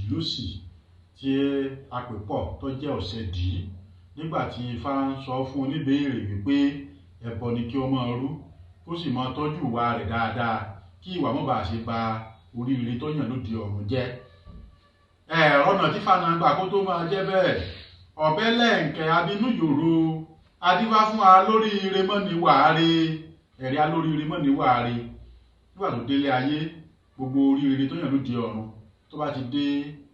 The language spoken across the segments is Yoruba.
lósì tí a pè pọ̀ tó jẹ́ ọ̀sẹ̀ dì í nígbà tí Ifá ń sọ fún oníbèèrè wípé ẹbọ ni kí ó máa rú, kó sì máa tọ́jú ìwà rẹ̀ dáadáa kí ìwà má bàa ṣe ba oríire tó yàn lóde ọ̀run jẹ́. Ọ̀nà tí fana gbà kó tó máa jẹ́ bẹ́ẹ̀. Ọ̀bẹ lẹ́ǹkẹ́ abinú yòrò adífá fún wa lórí ire mọ́ ní wàáre, ẹ̀rí alórí ire mọ́ ní wàáre. Nígbà tó délé ayé, gbogbo oríire tó yàn lóde ọ̀run tó bá ti dé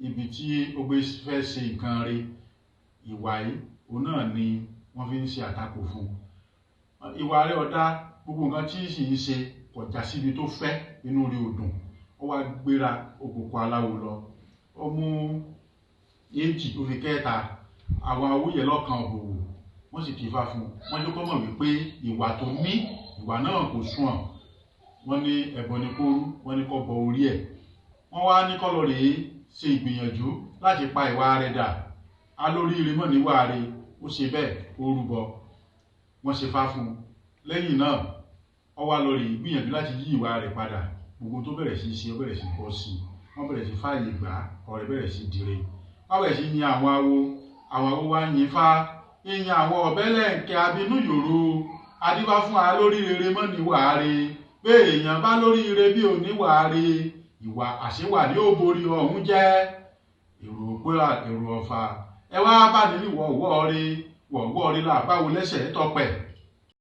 ibi tí ó gbé fẹ́ ṣe nǹkan re, ìwà yìí òun náà ni wọ́n fi ń ṣe àtakò fún un. Ìwà rẹ̀ ọ̀dá, gbogbo nǹkan tí sì ń ṣe kò já síbi tó fẹ́, inú rẹ̀ ò dùn. Ó wá gbéra òkùnkùn aláwo lọ. Ó mú èjì ó fi kẹta àwọn awúyẹ lọ́kàn òbòwò, wọ́n sì kì í fá fún un. Wọ́n jẹ́ kó mọ̀ wípé ìwà tó ní ìwà náà kò sunwọ̀n. Wọ́n ní ẹbọ ni kó rú, wọ́n ní kó bọ orí ẹ̀. Wọ́n wá ní kó lọ rèé ṣe ìgbìyànjú láti pa ìwà rẹ̀ dà. Alóríire mọ̀ níwà rẹ̀, ó ṣe bẹ́ẹ̀, ó rúbọ. Wọ́n ṣe fá fún un. Lẹ́yìn náà, ó wá lọ rèé gbìyànjú láti yí ìwà rẹ̀ padà. Gbogbo tó bẹ̀rẹ̀ sí í ṣe, ó bẹ̀rẹ̀ sí í bọ́ sí i. Wọ́n bẹ̀rẹ̀ sí fààyè gbà, ọ̀rẹ́ bẹ̀rẹ̀ sí dire. Wọ́n bẹ̀rẹ̀ sí yin àwọn awo, àwọn awo wá yin fá, yin àwọn ọ̀bẹ lẹ́ǹkẹ́ abinú yòrò adífá fún wa lórí rere mọ́ ní wàáre. Pé èèyàn bá lórí ire bí ò ní wàáre, ìwà àṣewà ní ó borí ọ̀hún jẹ́. Èrò pé èrò ọ̀fà ẹ wá bá ní ní wọ̀wọ́ re, wọ̀wọ́ re là báwo lẹ́sẹ̀ tọpẹ̀.